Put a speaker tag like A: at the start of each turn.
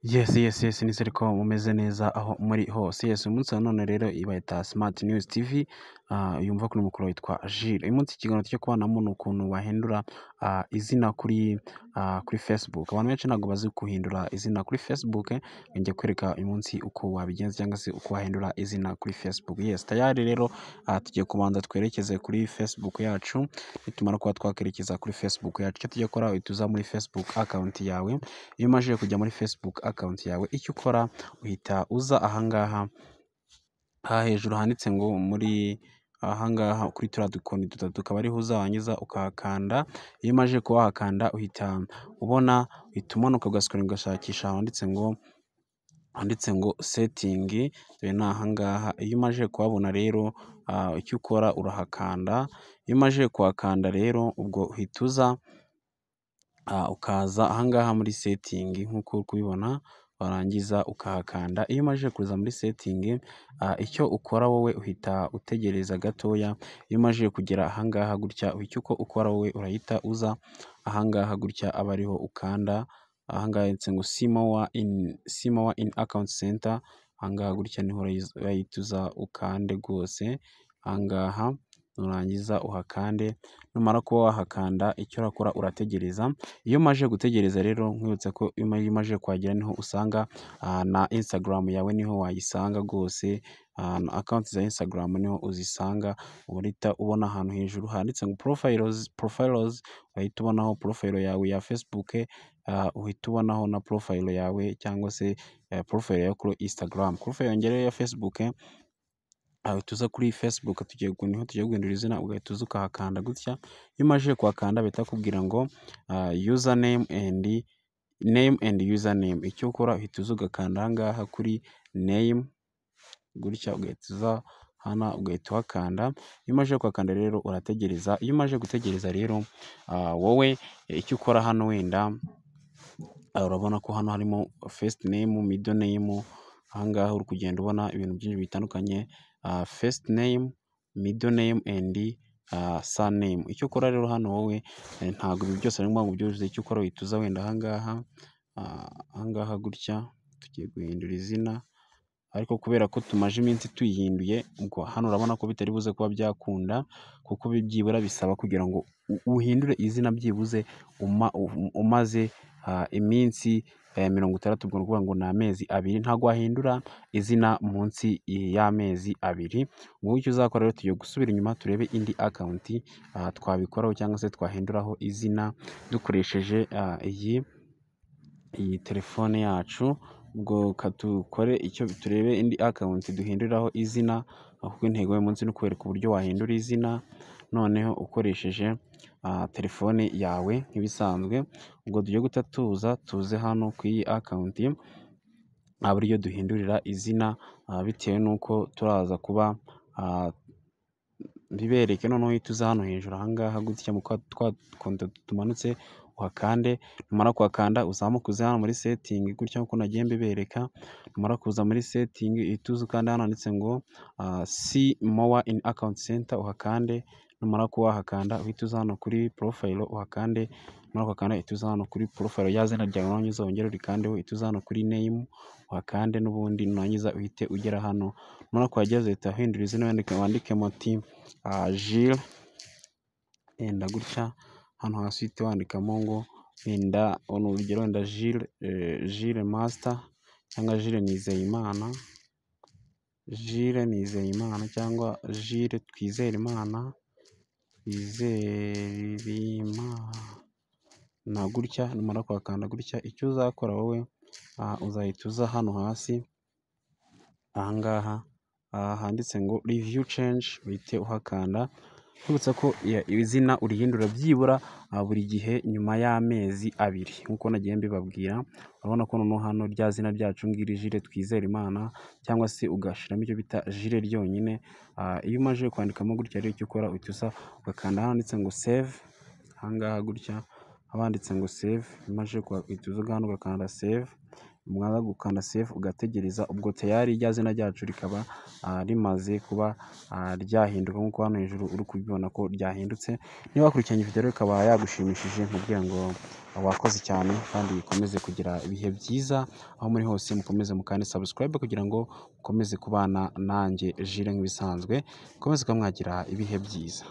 A: Yes, nizere ko mumeze neza aho muri hose. Yes, uyu munsi wa none rero ibayita Smart News TV, yumva kuri mukuru witwa Jules. Uyu munsi ikiganiro cyo kubanamo ni ukuntu wahindura izina kuri Facebook. Abantu benshi ntabwo bazi guhindura izina kuri Facebook, ngiye kwereka uyu munsi uko wabigenza cyangwa se uko wahindura izina kuri Facebook. Yes, tayari rero tugiye kubanza twerekeze kuri Facebook yacu. Nitumara kuba twakwerekeza kuri Facebook yacu, icyo tugiye gukora, uhita uza muri Facebook account yawe. Iyo umajije kujya muri Facebook account yawe, icyo ukora uhita uza ahangaha, aha hejuru handitse ngo muri ahangaha kuri turiya dukoni dutatu, ukaba ariho uza, warangiza ukahakanda. Iyo umajije kuhakanda, uhita ubona, uhita umanuka ugasikora, ugashakisha handitse ngo setting. Dore ni ahangaha. Iyo umajije kuhabona rero, icyo ukora urahakanda. Iyo umajije kuhakanda rero, ubwo uhita uza ukaza ahangaha muri setting nk'uko uri kubibona, warangiza ukahakanda. Iyo umajije kuza muri setting, icyo ukora wowe uhita utegereza gatoya. Iyo umajije kugera ahangaha gutya, icyo ukora wowe urahita uza ahangaha gutya, aba ariho ukanda ahangaha handitse ngo see more in account center. Ahangaha gutya niho urahita uza ukande rwose ahangaha, nurangiza uhakande. Numara kuba wahakanda, icyo urakora urategereza. Iyo umajije gutegereza rero, nkwibutsa ko iyo umajije kuhagera niho usanga na Instagram yawe, niho wayisanga rwose. Account za Instagram niho uzisanga. Urahita ubona ahantu hejuru handitse ngo profiles, urahita ubonaho profile yawe ya Facebook, uhita ubonaho na profile yawe cyangwa se profile yawe kuri Instagram. Profile yanjye rero ya Facebook, uhita uza kuri Facebook, tugiye niho tugiye guhindura izina, ugahita uza ukahakanda gutya. Iyo umajije kuhakanda, bahita bakubwira ngo username and name and username. Icyo ukora uhita uza ugakanda aha ngaha kuri name gutya, ugahita uza hano ugahita uhakanda. Iyo umaze kuhakanda rero urategereza. Iyo umaze gutegereza rero, wowe icyo ukora hano, wenda urabona ko hano harimo first name, middle name, aha ngaha uri kugenda ubona ibintu byinshi bitandukanye, first name, middle name and surname. Icyo ukora rero hano wowe, ntabwo ibi byose ari ngombwa ngo ubyuzuze. Icyo ukora uhita uza wenda aha ngaha, aha ngaha gutya, tugiye guhindura izina, ariko kubera ko tumaze iminsi tuyihinduye, ubwo hano urabona ko bitari buze kuba byakunda, kuko byibura bisaba kugira ngo uhindure izina byibuze umaze iminsi 60, ubwo ni ukuvuga ngo ni amezi 2, ntabwo wahindura izina munsi y'amezi 2. Wowe icyo uzakora rero, tugiye gusubira inyuma turebe indi account twabikoraho cyangwa se twahinduraho izina dukoresheje iyi telefone yacu. Ubwo dukore icyo, turebe indi account duhinduriraho izina, kuko intego y'uyu munsi ni ukwereka uburyo wahindura izina noneho ukoresheje telefone yawe nk'ibisanzwe. Ubwo tugiye guhita tuza tuze hano ku iyi account, aba ariyo duhindurira izina, bitewe n'uko turaza kuba mbibereke. Noneho uhita uza hano hejuru aha ngaha gutya, mu twa konti tumanutse, uhakande. Numara kuhakanda, uzamuke uze hano muri setting gutya nk'uko nagiye mbibereka. Numara kuza muri setting, uhita uza ukanda hano handitse ngo see more in account center, uhakande. Numara kuba wahakanda, uhita uza hano kuri profile, uhakande. Numara kuhakanda, uhita uza hano kuri profile, ya zina ryawe, nurangiza wongere urikandeho, uhita uza hano kuri name, uhakande n'ubundi. Nurangiza uhite ugera hano. Numara kuhagera, uzahita uhindura izina, wandikemo ati Jules wenda gutya. Hano hasi uhite wandikamo ngo wenda ni urugero, wenda Jules Master cyangwa Jules Nizeyimana, Jules Nizeyimana cyangwa Jules Twizerimana, Twizerimana gutya. Numara kuhakanda gutya, icyo uzakora wowe uzahita uza hano hasi aha ngaha handitse ngo review change, uhite uhakanda. Nkwibutsa ko izina urihindura byibura buri gihe nyuma y'amezi 2 nk'uko nagiye mbibabwira. Urabona ko noneho hano rya zina ryacu ngiri, Jules Twizerimana, cyangwa se ugashyiramo icyo bita Jules ryonyine. Iyo umaze kwandikamo gutya rero, icyo ukora uhita uza ugakanda hano handitse ngo save, aha ngaha gutya haba handitse ngo save. Iyo umaze uhita uza hano ugakanda save. Mwaza gukanda save ugategereza, ubwo tayari rya zina ryacu rikaba rimaze kuba ryahinduka nk'uko hano hejuru uri kubibona ko ryahindutse. Niba wakurikiranye video rero ikaba yagushimishije, nkubwira ngo wakoze cyane kandi ukomeze kugira ibihe byiza aho muri hose, mukomeze mukande subscribe kugira ngo mukomeze kubana nanjye Jire nk'ibisanzwe, mukomeze kuba mwagira ibihe byiza.